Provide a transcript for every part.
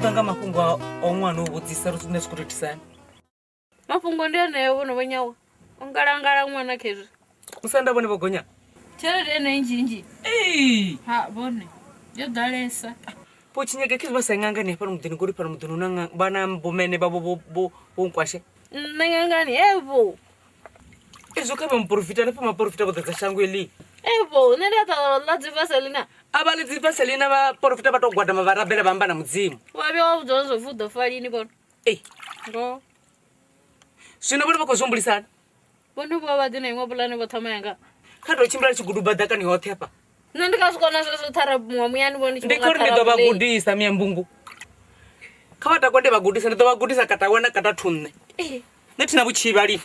Nga mafhungo a ṅwana u vhudzisa ri zwine zwi khou tou itisani. Mafhungo ndi aneo vhono vhonyawa. O ngalangala ṅwana khezwi. Musanda vhone vho gonya. Tshelede ene nnzhi. Ee. Ha vhone. Yo ḓalesa. Po tshinyeke khezwi vha sa ṅangani hafhano muḓini ngori fhano muḓini huna vhana vhomene vhavho vho nkwashe. Nṋe ṅangani evho. Ezwo kha vha muporofita hanefho maporofita vho ḓadza shango eḽi. Evho nṋe ndi a ṱoḓa ḽa dzi vaselina. A vha ḽi dzi vaselina vha porofita vha tou gwadama vha rabela vha amba na Mudzimu. Wa vhuya wa vhudzwa zwo pfhi u ḓo fa lini vhone. Ee. Ngoho. Zwino vhone vha khou zwi humbulisana. Vhone vho vha ḓi na iṅwe pulane vho ṱhama yanga. Kha tou tshimbila tshi guduba ḓakani hoṱhe hafha. Nṋe ndi nga zwi kona zwezwo thara muṅwe muyani vho ndi tshi Ndi khou ri ndi ḓo vha gudisa miambungu. Kha vha takuwe ndi vha gudisa, ndi ḓo vha gudisa kata 1 kata 2 nṋe. Nṋe thina vhutshivha lini.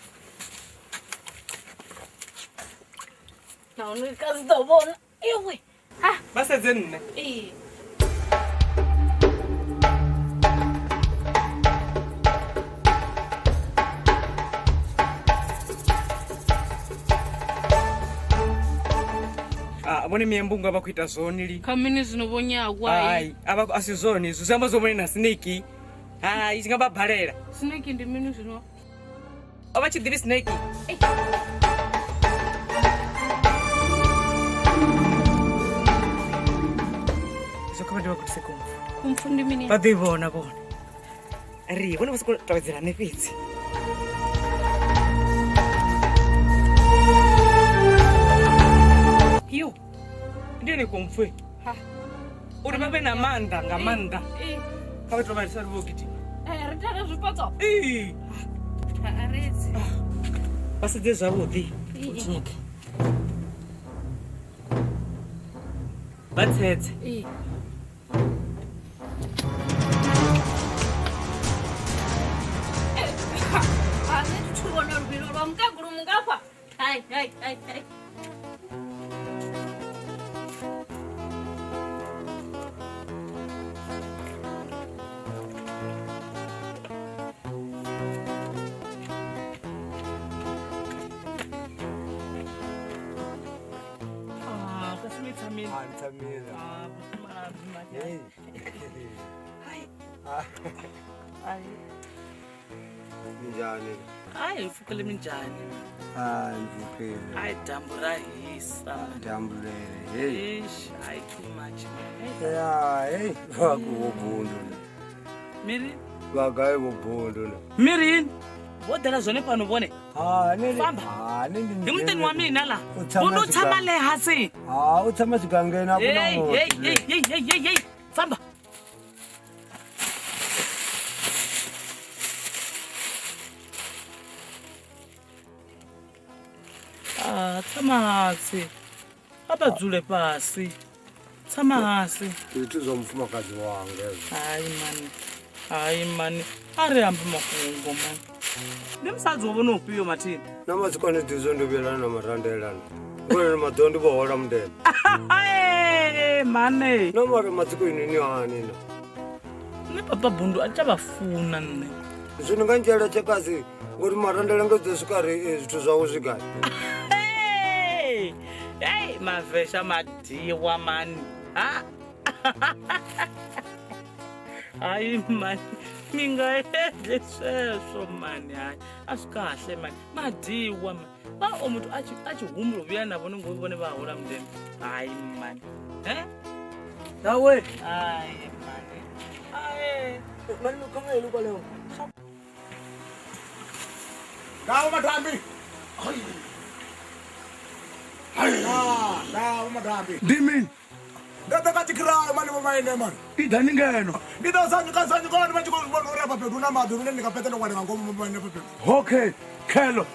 Nahone ka zwi ḓo vhona. Iwe. Ah, vha sedze nṋe. Ee. Ah, vhone miambungu a vha khou ita zwone li. Kha mini zwino vho nyagwa? Hai, a vha a si zwone izwi zwi amba zwo vhone na snake. Hai, zwi nga vha balela. Snake ndi mini zwino? A vha tshi ḓivhi snake. Zwo kha vha ndi vha gudise kung fu. Kung fu ndi mini? Vha ḓo i vhona vhone. Ri vhone vha sokou tevhedzela nṋe fhedzi. Yo, ndi yone kung fu. Ha. Uri vha vhe na maanḓa nga maanḓa. Kha vha tou vha ri vho gidima. Ri tala zwipotso. Ee. Ha redzi. Vha sedze zwavhuḓi. Tshinyeke. Vha tsedze. Ee. Ha nṋe thi thu vhona luvhilo lwa mukegulu mungafha. Hai hai hai hai. Ah, kasi mi tshamile. Ah, ni tshamile. Ah, Hey. Ai. Minjhani? Ai, hi pfukile minjhani? Ah, ni pfukile. Ai, dyambu ra hisa. Dyambu leri. Hey. Eish, ai too much. Ya, hey, va ku vo bundu. Miri? Va gayi vo bundu. Miri yini? Vo dela zwone fhano vhone. Ah, ni Famba. Ah, ni Ndi muṱani wa mina la. U tshama Vho no tshama tshigangeni. le hansi. Ah, u tshama tshigangeni a ku na Hey, muthu. hey, hey, hey, hey, hey, hey. Famba. Ah, tshama hansi. A vha dzule fhasi. Tshama hansi. Zwithu zwa mufumakadzi wanga hezwo. Hai mani. Hai mani. A ri ambi mafhungo mani. Ndi musadzi wa vhone ufhio mathina? Na masikwane ḓizwo ndo vhuyelana na marandelana. Ngori na maḓo ndi vho hola mundende. Hey, mane. Na mara matsiko inwi ni hani na? Nṋe papa Bundu a tsha vha funa nṋe. Zwino nga ndzhiela tshekasi ngori marandela nga ḓo swika ri zwithu zwawe zwi gai. Hey, hey, mavesha madiwa mani. Ha? Hayi mani, mi nga endli sweswo mani, hayi a swi kahle mani, madiwa mani. Va o muthu a tshi humbula u vhuya na vhone ngori vhone vha hola mundende. Hayi mani. He? Yawe. Hayi mani. Hayi. Mani mi khoma yini kwalaho? Ndavho madambi. Ndavho madambi. Ndi mini? Ndo ḓa nga tshikirayo mani vho maine mani. Iḓani ngeno. Ndi ḓo sanyuka sanyuka vhone vha tshi khou vhona uri afha fhethu hu na maḓi lune ndi nga fhedza ndo wela nga ngomu maine afha fhethu. Okay, khelo.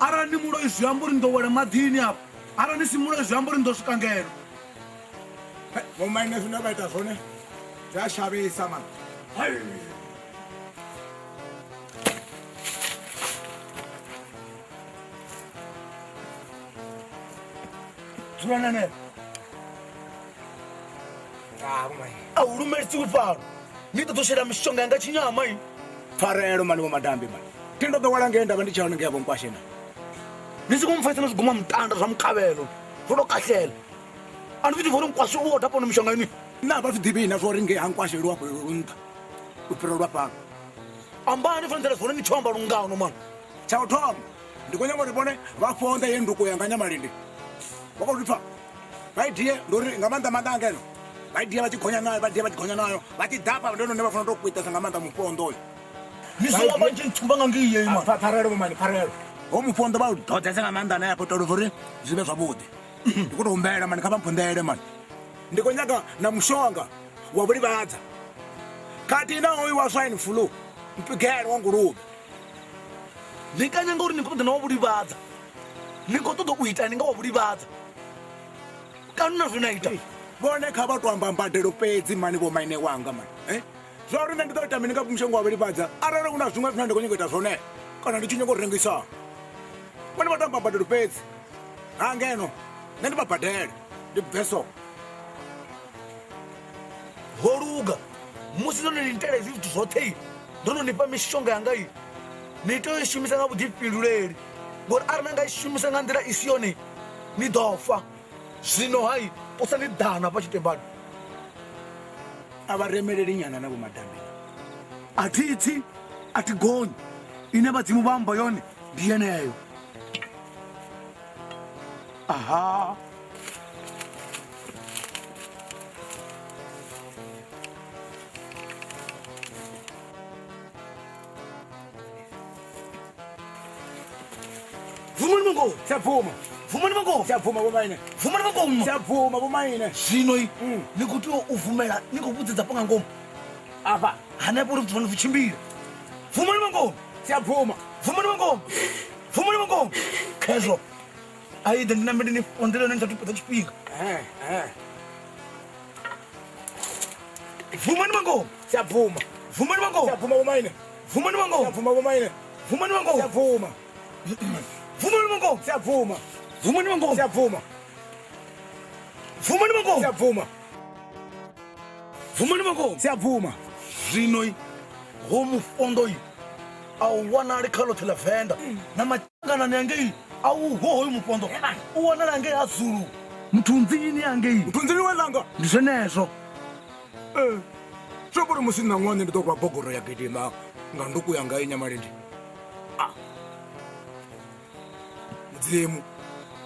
Arali ni muloi zwi amba uri ni ḓo wela maḓini afha. Arali ni si muloi zwi amba uri ni ḓo swika ngeno. Vho maine zwine vha ita zwone zwi a shavhisa mani. Dzula nene. A u lumelisiwi fhano. Ni ḓo shela mishonga yanga tshinyama i. Pfarelo mani vho madambi mani. Thi ndo ḓo wela ngei nda vha ndi tshi hone ngei vho nkwashe na. Ni songo mpfaisa na zwiguma mutanda zwa mukavhelo. Zwo to kahlela. A ndi zwi uri nkwashe u oda fhano mishonga ini. Nṋe vha zwi ḓivhi na zwa uri ngei ha nkwashe lu afho lu nṱha. U fhira lwa fhano. Ambani fana nḓila zwone ni tshi amba lungano mani. Tsha u thoma ndi khou nyaga uri vhone vha fhonḓe ye nduko yanga Nyamalindi. Vha khou pfa. Vha i die ndi uri nga maanḓa maanḓa ngeno. Vha die vha tshi gonya nayo, vha die vha tshi gonya nayo. Vha tshi ḓafha ndi hone vha fanela u tou kwitesa nga maanḓa mufhonḓo uyu. Ni songo amba ni tshi nthumba nga ngei yeyi mani. Pfarelo vho mani, pfarelo. Ho mufhonḓo vha u ḓodzesa nga maanḓa ane a khou itela uri zwi vhe zwavhuḓi. Ndi khou tou humbela mani, kha vha mphonḓele mani. Ndi khou nyaga na mushonga wa vhulivhadza. Khathihi na hoyu wa swine flu, mpigelo wa nguluvhe. Ni kanya ngauri ni khou ṱoḓa na wa vhulivhadza. Ni khou ṱoḓa u itani nga wa vhulivhadza? Kani na zwine na ita? Vhone kha vha to amba mbadelo fhedzi mani vho maine wanga mani. Zwa uri nṋe ndi ḓo ita mini nga mushonga wa vhulivhadza arali hu na zwiṅwe zwine nda khou nyanga u ita zwone kana ndi tshi nyanga u rengisa. Vhone vha to amba mbadelo fhedzi. Ha ngeno nṋe ndi vha badele ndi bve so. Ho luga. Musi ndo ni itela hezwi zwithu zwoṱhe ndo no nifha mishonga yanga iyi, ni tea u i shumisa nga vhuḓifhinduleli ngori arali na nga i shumisa nga nḓila i si yone ni ḓo fa. Zwino hai posa ni ḓana hafha tshitembani. A vha remeleli nyana na vho madambi. A thi tsi, a thi gonyi. Ine vhadzimu vha amba yone ndi yeneyo. Aha. Vumani mango. Siyabvuma. Vumani mango. Siyabvuma vho maine. Vumani mango. Siyabvuma vho maine. Zwino ni khou tea u vumela, ni khou vhudzedza fha nga ngomu. Afha hanefho uri zwithu zwi tshimbile. Vumani mango. Siyabvuma. Vumani mango. Vumani mango. Khezwo. A i ḓe ndi nambe ndi ni fhonḓele ni sathu fhedza tshifhinga. Vumani mango. Siyabvuma. Vumani mango. Siyabvuma vho maine. Vumani mango. Siyabvuma vho maine. Vumani mango. Siyabvuma. Vumani mango. Siyabvuma. Vumani mango. Siyabvuma. Vumani mango. Siyabvuma. Vumani mango. Siyabvuma. Zwino ho mufhonḓo a u wanali kha ḽoṱhe ḽa Venḓa na matshanganani angei a u ho hoyu mufhonḓo u wanala ngei ha Zulu Mthunzini angei. Mthunzini we langa. Ndi zwenezwo. Zwi amba uri musi na ṅwana ndi ḓo rwa bogoro ya gidima nga nduku yanga i Nyamalindi. Mudzimu.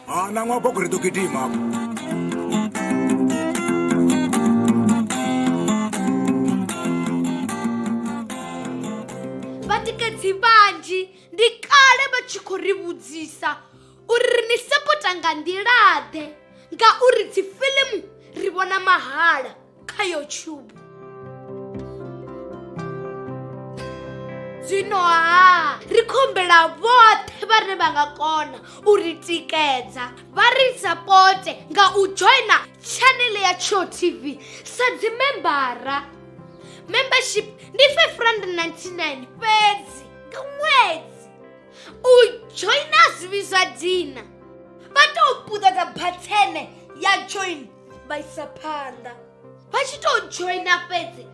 Ha na ṅwa bogoro ḓo gidima afho. Vhatikedzi vhanzhi ndi kale vha tshi khou ri vhudzisa uri ri ni sapota nga nḓila-ḓe ngauri dzi fiḽimu ri vhona mahala kha YouTube. Zwino ha ri khombela vhoṱhe vhane vha nga kona u ri tikedza vha ri sapote nga u joina channel ya Tshiwo TV sa dzi membara. Membership ndi 599 fhedzi nga ṅwedzi. U joina zwi vhidzwa dina. Vha tou puṱedza bathene ya join vha isa phanḓa. Vha tshi tou joina fhedzi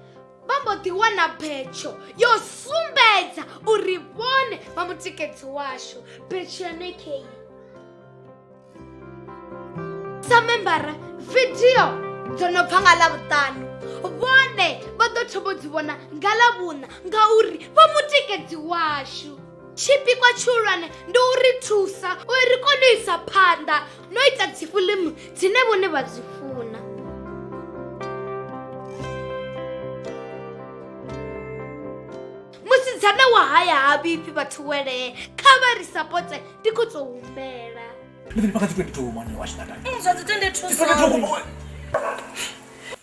vha mbo ḓi wana betsho yo sumbedza uri vhone vha mutikedzi washu. Betsho yone kei. Sa membara video dzo no bva nga Ḽavhuṱanu vhone vha ḓo thoma u dzi vhona nga Ḽavhuṋa ngauri vha mutikedzi washu. Tshipikwa tshihulwane ndi u ri thusa uri ri kone u isa phanḓa no ita dzi fiḽimu dzine vhone vha dzi funa. Musi dza Musidzana wa haya ha vhifhi vhathu wele. Kha vha ri supporte ndi khou tou humbela. Ndi ḓo ni fha 22 mani wa xitata. Zwa dzi 22.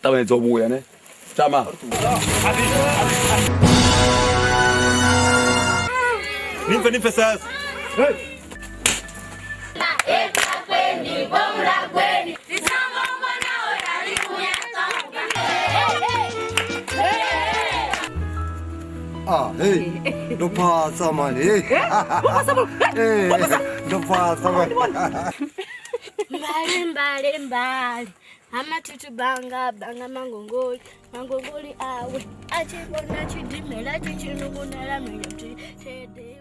Ṱavhanyedza u vhuya ne. Tama. Ni pfesesa. Ah, hey, ndo phasa mani. Hey. Ndo phasa mani. Mbali mbali mbali. Hama tutu banga banga mangongoli mangongoli awe achibona chidimela chichinungunela mwenye tede.